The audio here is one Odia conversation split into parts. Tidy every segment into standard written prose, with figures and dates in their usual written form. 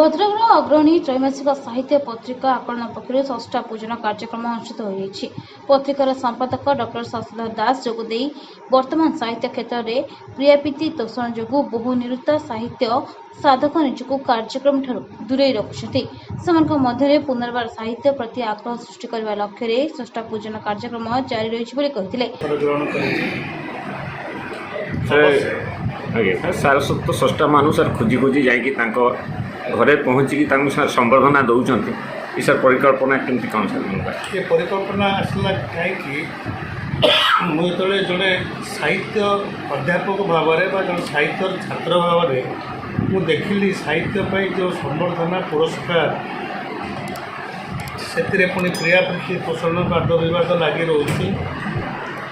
ଭଦ୍ରକର ଅଗ୍ରଣୀ ତ୍ରୈମାସିକ ସାହିତ୍ୟ ପତ୍ରିକା ଆକଳନ ପକ୍ଷରୁ ସ୍ରଷ୍ଟା ପୂଜନ କାର୍ଯ୍ୟକ୍ରମ ଅନୁଷ୍ଠିତ ହୋଇଯାଇଛି। ପତ୍ରିକାର ସମ୍ପାଦକ ଡକ୍ଟର ଶଶଧର ଦାସ ଯୋଗଦେଇ ବର୍ତ୍ତମାନ ସାହିତ୍ୟ କ୍ଷେତ୍ରରେ ପ୍ରିୟାପ୍ରୀତି ତୋଷଣ ଯୋଗୁଁ ବହୁ ନିରୁତା ସାହିତ୍ୟ ସାଧକ ନିଜକୁ କାର୍ଯ୍ୟକ୍ରମଠାରୁ ଦୂରେଇ ରଖୁଛନ୍ତି। ସେମାନଙ୍କ ମଧ୍ୟରେ ପୁନର୍ବାର ସାହିତ୍ୟ ପ୍ରତି ଆଗ୍ରହ ସୃଷ୍ଟି କରିବା ଲକ୍ଷ୍ୟରେ ସ୍ରଷ୍ଟା ପୂଜନ କାର୍ଯ୍ୟକ୍ରମ ଜାରି ରହିଛି ବୋଲି କହିଥିଲେ। ଗ୍ରହଣ କରିଛି। ସାର୍, ଆଜ୍ଞା ସାର୍, ସାରସ୍ୱତ ସ୍ରଷ୍ଟାମାନଙ୍କୁ ସାର୍ ଖୋଜି ଖୋଜି ଯାଇକି ତାଙ୍କ ଘରେ ପହଞ୍ଚିକି ତାଙ୍କୁ ସାର୍ ସମ୍ବର୍ଦ୍ଧନା ଦେଉଛନ୍ତି, ଏ ସାର୍ ପରିକଳ୍ପନା କେମିତି କ'ଣ ସାର୍ ମନକୁ ଆସିଲା? ଏ ପରିକଳ୍ପନା ଆସିଲା କାହିଁକି, ମୁଁ ଯେତେବେଳେ ଜଣେ ସାହିତ୍ୟ ଅଧ୍ୟାପକ ଭାବରେ ବା ଜଣେ ସାହିତ୍ୟର ଛାତ୍ର ଭାବରେ ମୁଁ ଦେଖିଲି, ସାହିତ୍ୟ ପାଇଁ ଯେଉଁ ସମ୍ବର୍ଦ୍ଧନା, ପୁରସ୍କାର, ସେଥିରେ ପୁଣି ପ୍ରିୟାପ୍ରୀତି ତୋଷଣ, ବାଦ ବିବାଦ ଲାଗି ରହୁଛି।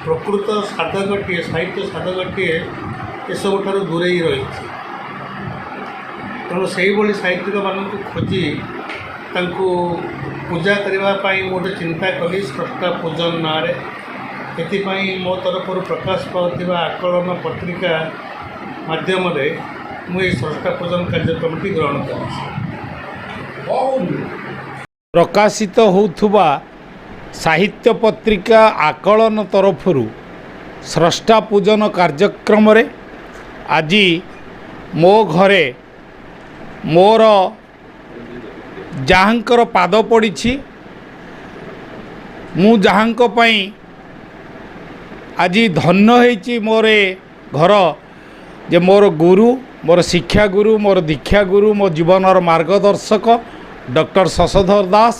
ପ୍ରକୃତ ସାଧକଟିଏ, ସାହିତ୍ୟ ସାଧକଟିଏ ଏସବୁଠାରୁ ଦୂରେଇ ରହିଛି। ତେଣୁ ସେଇଭଳି ସାହିତ୍ୟିକମାନଙ୍କୁ ଖୋଜି ତାଙ୍କୁ ପୂଜା କରିବା ପାଇଁ ମୁଁ ଗୋଟେ ଚିନ୍ତା କଲି ସ୍ରଷ୍ଟା ପୂଜନ ନାଁରେ। ଏଥିପାଇଁ ମୋ ତରଫରୁ ପ୍ରକାଶ ପାଉଥିବା ଆକଳନ ପତ୍ରିକା ମାଧ୍ୟମରେ ମୁଁ ଏହି ସ୍ରଷ୍ଟା ପୂଜନ କାର୍ଯ୍ୟକ୍ରମଟି ଗ୍ରହଣ କରିଛି। ପ୍ରକାଶିତ ହେଉଥିବା ସାହିତ୍ୟ ପତ୍ରିକା ଆକଳନ ତରଫରୁ ସ୍ରଷ୍ଟା ପୂଜନ କାର୍ଯ୍ୟକ୍ରମରେ ଆଜି ମୋ ଘରେ ମୋର ଯାହାଙ୍କର ପାଦ ପଡ଼ିଛି, ମୁଁ ଯାହାଙ୍କ ପାଇଁ ଆଜି ଧନ୍ୟ ହେଇଛି ମୋର ଏ ଘର, ଯେ ମୋର ଗୁରୁ, ମୋର ଶିକ୍ଷାଗୁରୁ, ମୋର ଦୀକ୍ଷାଗୁରୁ, ମୋ ଜୀବନର ମାର୍ଗଦର୍ଶକ ଡକ୍ଟର ଶଶଧର ଦାସ,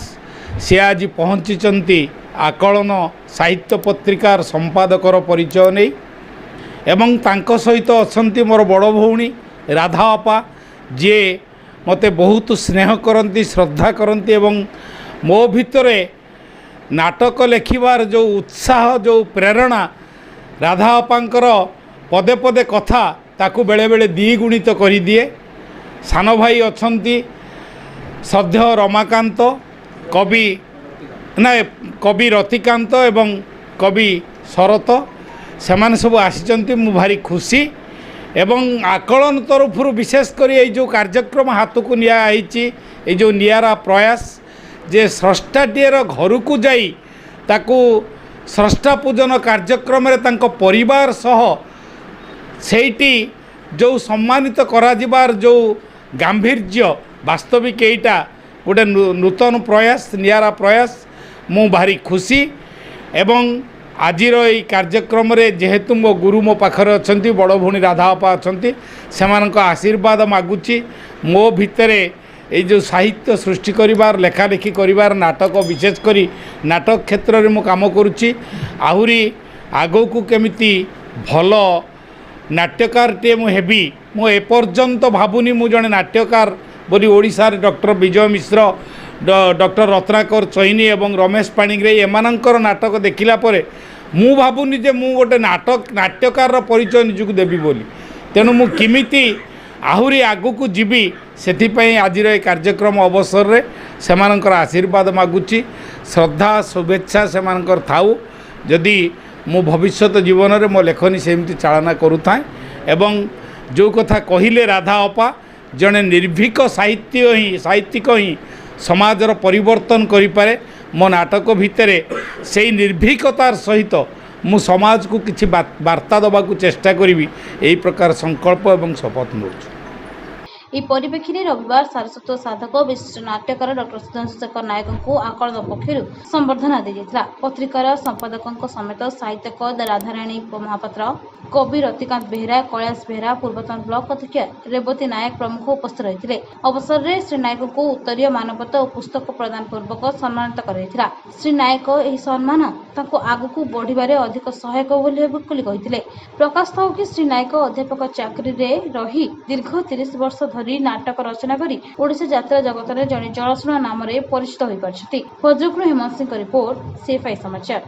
ସେ ଆଜି ପହଞ୍ଚିଛନ୍ତି ଆକଳନ ସାହିତ୍ୟ ପତ୍ରିକାର ସମ୍ପାଦକର ପରିଚୟ ନେଇ ଏବଂ ତାଙ୍କ ସହିତ ଅଛନ୍ତି ମୋର ବଡ଼ ଭଉଣୀ ରାଧା ଅପା, ଯିଏ ମୋତେ ବହୁତ ସ୍ନେହ କରନ୍ତି, ଶ୍ରଦ୍ଧା କରନ୍ତି ଏବଂ ମୋ ଭିତରେ ନାଟକ ଲେଖିବାର ଯେଉଁ ଉତ୍ସାହ, ଯେଉଁ ପ୍ରେରଣା, ରାଧା ଅପାଙ୍କର ପଦେ ପଦେ କଥା ତାକୁ ବେଳେବେଳେ ଦ୍ୱିଗୁଣିତ କରିଦିଏ। ସାନ ଭାଇ ଅଛନ୍ତି ଶ୍ରଦ୍ଧେୟ ରମାକାନ୍ତ କବି, ନା, କବି ରତିକାନ୍ତ ଏବଂ କବି ଶରତ, ସେମାନେ ସବୁ ଆସିଛନ୍ତି। ମୁଁ ଭାରି ଖୁସି ଏବଂ ଆକଳନ ତରଫରୁ ବିଶେଷ କରି ଏଇ ଯେଉଁ କାର୍ଯ୍ୟକ୍ରମ ହାତକୁ ନିଆହେଇଛି, ଏଇ ଯେଉଁ ନିଆରା ପ୍ରୟାସ ଯେ ସ୍ରଷ୍ଟାଟିଏର ଘରକୁ ଯାଇ ତାକୁ ସ୍ରଷ୍ଟା ପୂଜନ କାର୍ଯ୍ୟକ୍ରମରେ ତାଙ୍କ ପରିବାର ସହ ସେଇଠି ଯେଉଁ ସମ୍ମାନିତ କରାଯିବାର ଯେଉଁ ଗାମ୍ଭୀର୍ଯ୍ୟ, ବାସ୍ତବିକ ଏଇଟା ଗୋଟେ ନୂତନ ପ୍ରୟାସ, ନିଆରା ପ୍ରୟାସ। ମୁଁ ଭାରି ଖୁସି ଏବଂ ଆଜିର ଏଇ କାର୍ଯ୍ୟକ୍ରମରେ ଯେହେତୁ ମୋ ଗୁରୁ ମୋ ପାଖରେ ଅଛନ୍ତି, ବଡ଼ ଭଉଣୀ ରାଧା ଅପା ଅଛନ୍ତି, ସେମାନଙ୍କ ଆଶୀର୍ବାଦ ମାଗୁଛି। ମୋ ଭିତରେ ଏଇ ଯେଉଁ ସାହିତ୍ୟ ସୃଷ୍ଟି କରିବାର, ଲେଖାଲେଖି କରିବାର, ନାଟକ, ବିଶେଷ କରି ନାଟକ କ୍ଷେତ୍ରରେ ମୁଁ କାମ କରୁଛି, ଆହୁରି ଆଗକୁ କେମିତି ଭଲ ନାଟ୍ୟକାରଟିଏ ମୁଁ ହେବି। ମୁଁ ଏପର୍ଯ୍ୟନ୍ତ ଭାବୁନି ମୁଁ ଜଣେ ନାଟ୍ୟକାର ବୋଲି। ଓଡ଼ିଶାରେ ଡକ୍ଟର ବିଜୟ ମିଶ୍ର, ଡକ୍ଟର ରତ୍ନାକର ଚଇନି ଏବଂ ରମେଶ ପାଣିଗ୍ରାହୀ, ଏମାନଙ୍କର ନାଟକ ଦେଖିଲା ପରେ ମୁଁ ଭାବୁନି ଯେ ମୁଁ ଗୋଟେ ନାଟ୍ୟକାରର ପରିଚୟ ନିଜକୁ ଦେବି ବୋଲି। ତେଣୁ ମୁଁ କେମିତି ଆହୁରି ଆଗକୁ ଯିବି, ସେଥିପାଇଁ ଆଜିର ଏ କାର୍ଯ୍ୟକ୍ରମ ଅବସରରେ ସେମାନଙ୍କର ଆଶୀର୍ବାଦ ମାଗୁଛି। ଶ୍ରଦ୍ଧା, ଶୁଭେଚ୍ଛା ସେମାନଙ୍କର ଥାଉ, ଯଦି ମୁଁ ଭବିଷ୍ୟତ ଜୀବନରେ ମୋ ଲେଖନୀ ସେମିତି ଚାଳନା କରୁଥାଏ। ଏବଂ ଯେଉଁ କଥା କହିଲେ ରାଧା ଅପା, ଜଣେ ନିର୍ଭୀକ ସାହିତ୍ୟିକ ହିଁ ସମାଜର ପରିବର୍ତ୍ତନ କରିପାରେ। ମୋ ନାଟକ ଭିତରେ ସେଇ ନିର୍ଭୀକତାର ସହିତ ମୁଁ ସମାଜକୁ କିଛି ବାର୍ତ୍ତା ଦେବାକୁ ଚେଷ୍ଟା କରିବି, ଏହି ପ୍ରକାର ସଂକଳ୍ପ ଏବଂ ଶପଥ ନେଉଛି। ଏହି ପରିପ୍ରେକ୍ଷୀରେ ରବିବାର ସାରସ୍ୱତ ସାଧକ, ବିଶିଷ୍ଟ ନାଟ୍ୟକାର ଡକ୍ଟର ସୁଧାଂଶୁ ଶେଖର ନାୟକଙ୍କୁ ଆକଳନ ପକ୍ଷରୁ ସମ୍ବର୍ଦ୍ଧନା ଦିଆଯାଇଥିଲା। ପତ୍ରିକାର ସମ୍ପାଦକଙ୍କ ସମେତ ସାହିତ୍ୟିକ ରାଧାରାଣୀ ମହାପାତ୍ର, କବି ରତିକାନ୍ତ ବେହେରା, କୈଳାସ ବେହେରା, ପୂର୍ବତନ ବ୍ଲକ ଅଧ୍ୟକ୍ଷା ରେବତୀ ନାୟକ ପ୍ରମୁଖ ଉପସ୍ଥିତ ରହିଥିଲେ। ଅବସରରେ ଶ୍ରୀ ନାୟକଙ୍କୁ ଉତ୍ତରୀୟ, ମାନପତ୍ର ଓ ପୁସ୍ତକ ପ୍ରଦାନ ପୂର୍ବକ ସମ୍ମାନିତ କରାଯାଇଥିଲା। ଶ୍ରୀ ନାୟକ ଏହି ସମ୍ମାନ ତାଙ୍କୁ ଆଗକୁ ବଢ଼ିବାରେ ଅଧିକ ସହାୟକ ବୋଲି ହେବ ବୋଲି କହିଥିଲେ। ପ୍ରକାଶ ଥାଉ କି, ଶ୍ରୀ ନାୟକ ଅଧ୍ୟାପକ ଚାକିରିରେ ରହି ଦୀର୍ଘ 30 ବର୍ଷ ଧରି ନାଟକ ରଚନା କରି ଓଡ଼ିଶା ଯାତ୍ରା ଜଗତରେ ଜଣେ ଜଣାଶୁଣା ନାମରେ ପରିଚିତ ହୋଇପାରିଛନ୍ତି। ଭଦ୍ରକରୁ ହେମନ୍ତ ସିଂଙ୍କ ରିପୋର୍ଟ, ସିଏଫଆଇ ସମାଚାର।